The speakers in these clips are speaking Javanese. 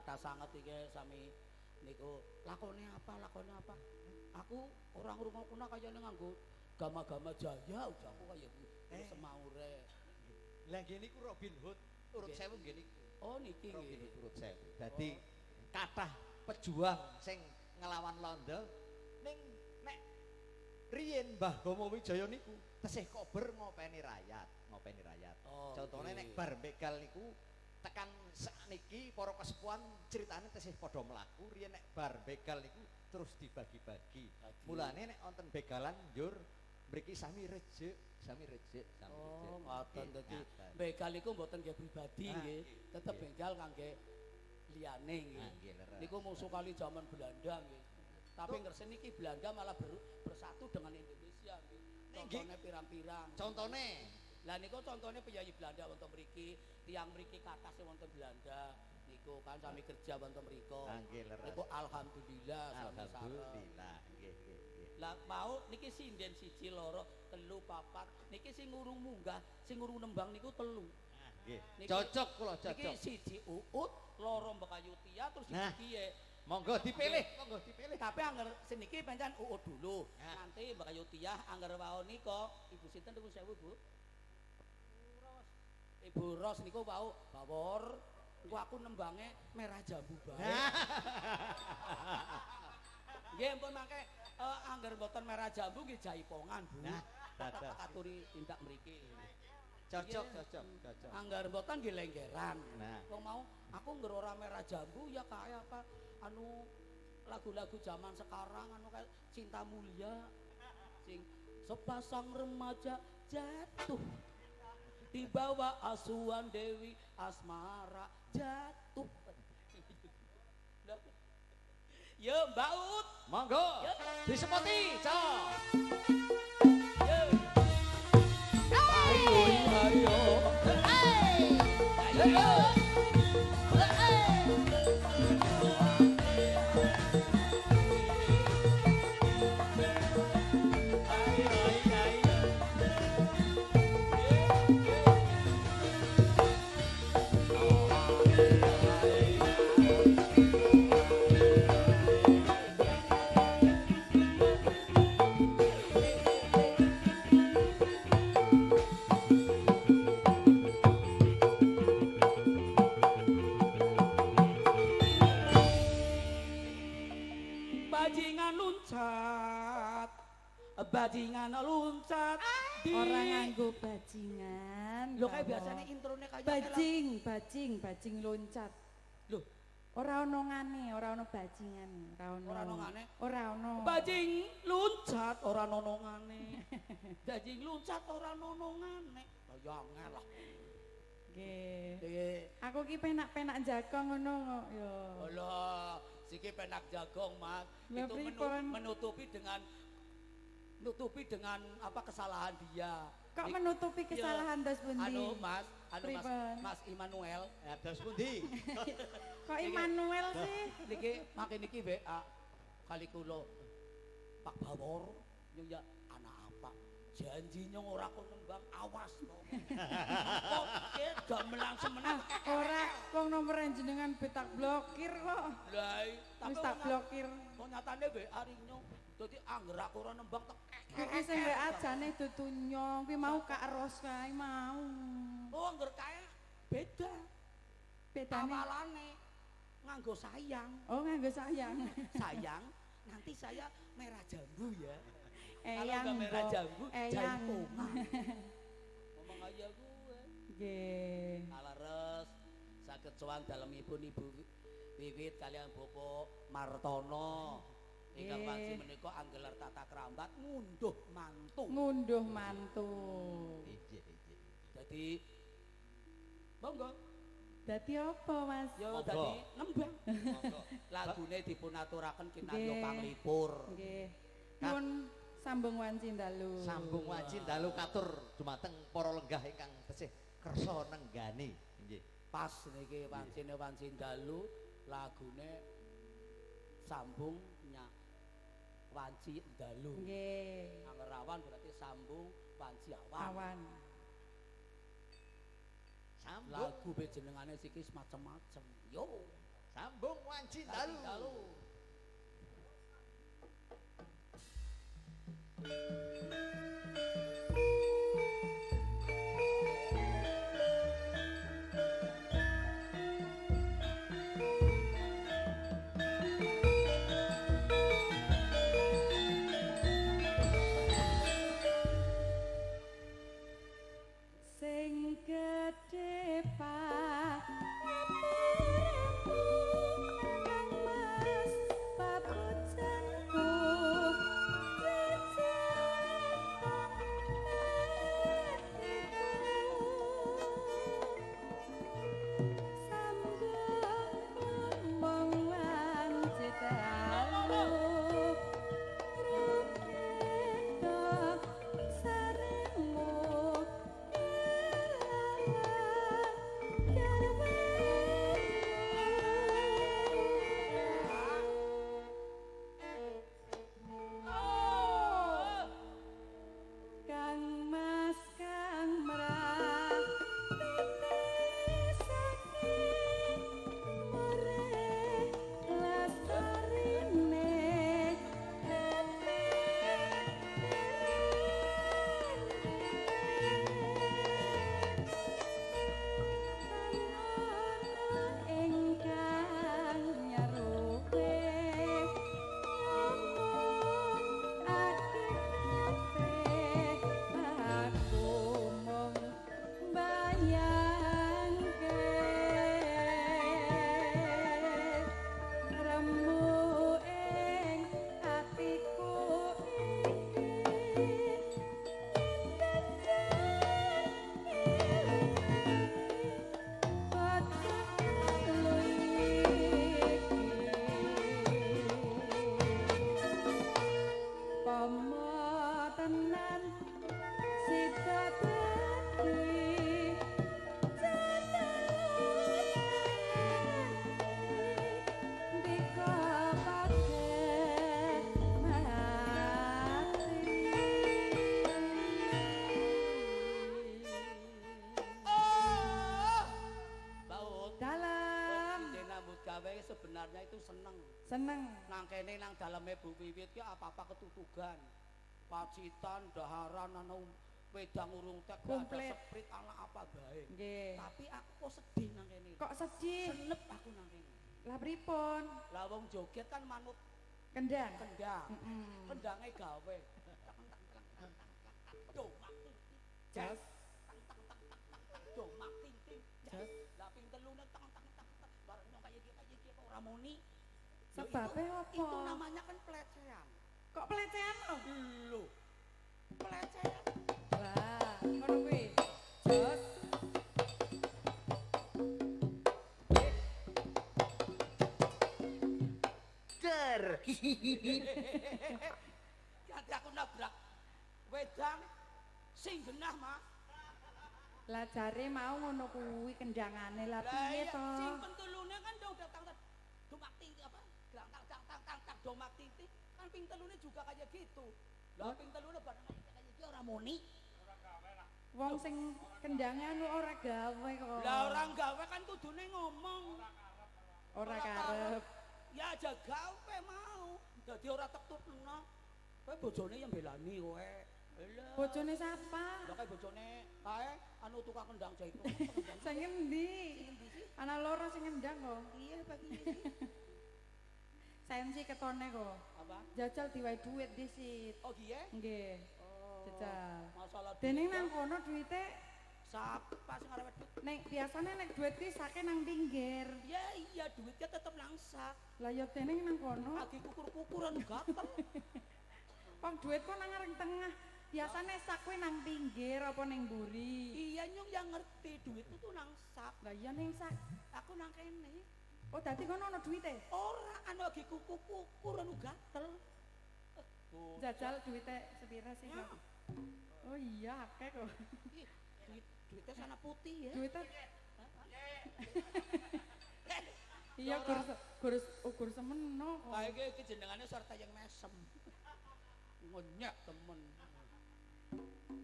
Kathah sanget iki sami niku lakone apa lakone apa. Aku ora ngrungokno kayane nganggo gama-gama jaya ujaku kaya semaure. Lah nggih niku Robin Hood urut sewu nggih niku. Oh niki Robin Hood urut sewu. Dadi kathah pejuang sing ngelawan Londo ning nek riyen Mbah Gomo Wijaya niku tesih kober ngopeni rakyat, ngopeni rakyat. Oh, contone nek bar begal niku tekan sakniki para kesepuhan ceritane tesih padha mlaku riyen nek bar begal niku terus dibagi-bagi. Mulane nek wonten begalan njur mriki sami rejek, sami rejek, sami rejek. Oh, ngoten dadi begal iku mboten nggih pribadi nggih, tetep begal kangge liyane nggih. Niku musuh kali zaman Belanda nggih. Tapi ngersen niki Belanda malah bersatu dengan Indonesia nggih. Contone pirang-pirang. Contone. Lah niku contone piyayi Belanda wonten mriki, tiyang mriki kathah sing wonten Belanda niku kan sami kerja wonten mriko. Niku alhamdulillah sami sareng. Alhamdulillah nggih nggih nggih. Lah mau niki sinden 1 2 3 4 niki sing urung munggah, sing urung nembang niku 3. Nggih. Cocok kula cocok. Niki 1 Uut, 2 Mbak Ayu Tia terus iki piye? Monggo dipilih, monggo dipilih. Tapi angger seniki pancen Uut dulu. Nanti Mbak Ayu Tia angger wau nika Ibu sinten niku sewu Bu? Ibu Ros niku wau bawor, engko aku nembange merah jambu bae. Nggih ampun mangke angger mboten merah jambu nggih jaipongan Bu. Nah, dados aturi tindak mriki. Cocok, cocok, cocok. Angger mboten nggih lenggeran. Nah. Wong mau aku ngger ora merah jambu ya kaya apa anu lagu-lagu zaman sekarang anu kayak Cinta Mulia sing sepasang remaja jatuh di bawah asuhan Dewi Asmara jatuh. Yo Mbak Ut, monggo disepoti, cok. Yo. Ayo ayo. Ayo. Bajingan loncat di ora nganggo bajingan. Lho kayak biasanya introne kaya bajing, bajing, bajing loncat. Lho, ora ono ngane, ora ono bajingan, ora ono. Ora ono ngane. Ora ono. Bajing loncat ora ono ngane. Bajing loncat ora ono ngane. Ya angel lah. Nggih. Aku ki penak-penak jagong ngono kok ya. Alah, siki penak jagong, Mas. Itu menutupi dengan nutupi dengan apa kesalahan dia. Kok menutupi kesalahan dos pundi? Anu Mas, anu Mas, Mas Immanuel. Ya dos pundi? Kok Immanuel sih? Niki mangke niki WA kali kula Pak Bawor nyung ya anak apa? Janji nyung ora kon nembang awas to. Kok gamelan semeneh ora wong nomor jenengan betak blokir kok. Lah, wis tak blokir. Kok nyatane WA ring nyung. Dadi angger aku ora nembang tek. Kuwi sing WA jane dudu nyong, kuwi mau Kak Ros kae mau. Oh, angger kae beda. Bedane awalane nganggo sayang. Oh, nganggo sayang. Sayang, nanti saya merah jambu ya. Eyang kalau merah jambu, jaipongan. Ngomong kaya gue. Nggih. Kaleres saged sowan dalemipun Ibu Wiwit kalian Bapak Martono. Ingkang wanci menika anggelar tata kerambat ngunduh mantu. Ngunduh mantu. Ijih, ijih. Dadi monggo. Dadi apa, Mas? Ya dadi nembang. Monggo. Lagune dipun aturaken kinarya panglipur. Nggih. Nyuwun sambung wanci dalu. Sambung wanci dalu katur dumateng para lenggah ingkang tesih kersa nenggani. Nggih. Pas niki wancine wanci dalu lagune sambung wanci dalu. Nggih. Angger awan berarti sambung wanci awan. Awan. Sambung. Lagu be jenengane siki macem-macem. Yo. Sambung. Panci dalu. Dalu. Sing gedhe pak Kang Mas papujanku sambung ngomong lan citalu rupedok saremu Kang Mas kang merah saking murih lastarine ingkang nyaruwe ngomong akibate aku mung bayangke remu ing atiku iki tenan sida dadi dikapake mati. Oh! Baut. Dalam Dene nambut gawe sebenarnya itu seneng. Seneng. Nang kene nang daleme Bu Wiwit ki apa-apa ketutugan. Pacitan, daharan, ana wedang urung tek, gak ada Komplit. seprit, ana apa bae. Nggih. Tapi aku kok sedih nang kene. Kok sedih? Senep aku nang kene. Lah pripun? Lah wong joget kan manut Kendang. kendang. Mm-mm. Kendange gawe. Tang tang tang tang tang tang. Domak ting ting. Jos. Tang tang tang tang tang tang. Domak ting ting. Jos. Lah ping telune tang tang tang tang. Bareng nyong kaya iki kok ora muni. Lho, Sebabe apa? Itu namanya kan pelecehan. Kok pelecehan to? Lho. Pelecehan. Lah, ngono kuwi. Jos. Der. Ganti aku nabrak wedang sing genah, Mas. Lah jare mau ngono kuwi kendangane lah Lah piye iya, to? sing pentulune kan dong datang domak ting apa? Gelang tang tang tang tang tang domak ting ting. Kan ping telune juga kayak gitu. Lah ping telune bareng kayak iki ora muni. Wong sing kendange anu ora gawe kok. Lah orang gawe kan kudune ngomong. Ora karep. Ya aja gawe mau. Dadi ora tektutno. Kowe bojone yang belani kowe. Lah. Bojone sapa? Lah kae bojone kae anu tukang kendang jaipong. Sing endi? Ana loro sing ngendang kok. Iya pagi sih. Sensi ketone kok. Apa? Jajal diwai duit disit. Oh iya? Nggih. Oh. Jajal. Masalah duit Dening ya. nang kono duite Siapa sing arep duit? nek biasane nek duit kuwi sake nang pinggir. Ya iya duitnya tetep langsak. Lah ya dening nang kono Lagi kukur-kukuran gatel. wong duit kok nang areng tengah. Biasane sak kuwi nang pinggir apa ning mburi. Iya nyong yang ngerti duit itu nang sak. Lah iya ning sak. Aku nang kene. Oh dadi kono ana duite. Ora anu lagi kukur-kukuran gatel. Jajal duite sepira sih Ya. kok? Oh iya akeh kok. Ih, duit duitnya sana putih ya. Duite iya gur gur ugur semeno kok. Kayak iki jenengane serta yang mesem. Ngenyek temen.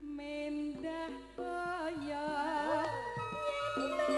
Mendah kaya yen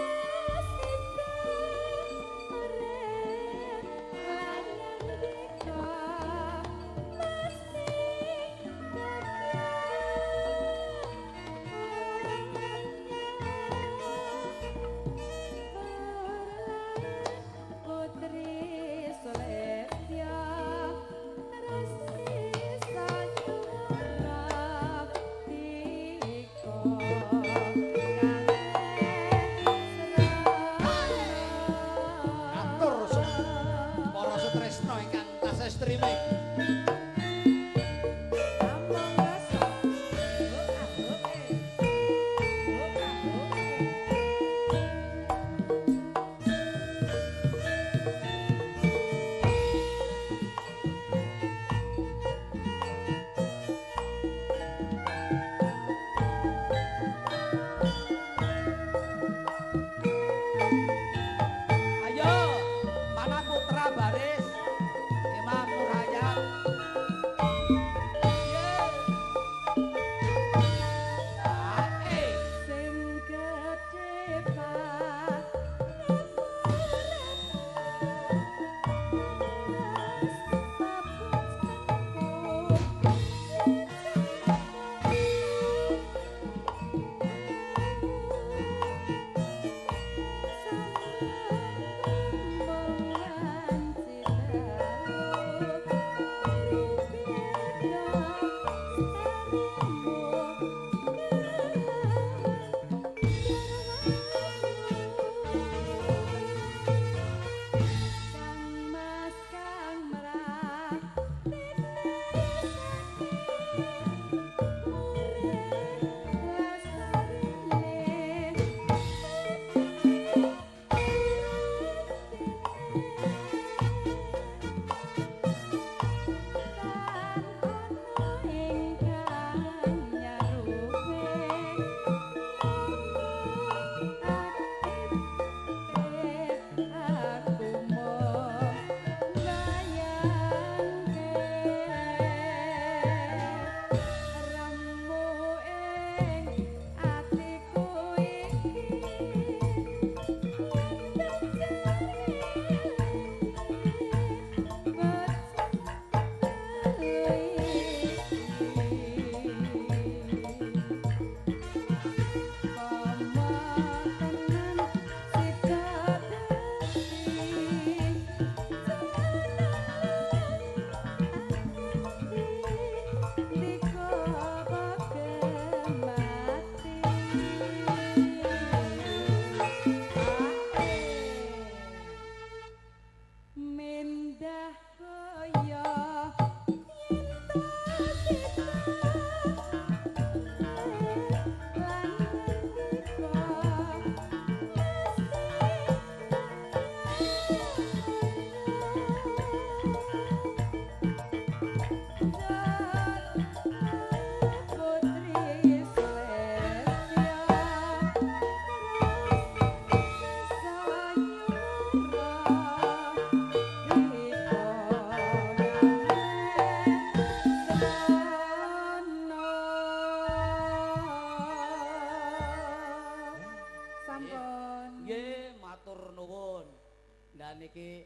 Niki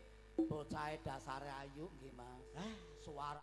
bocahe dasare ayu nggih Mas. Suara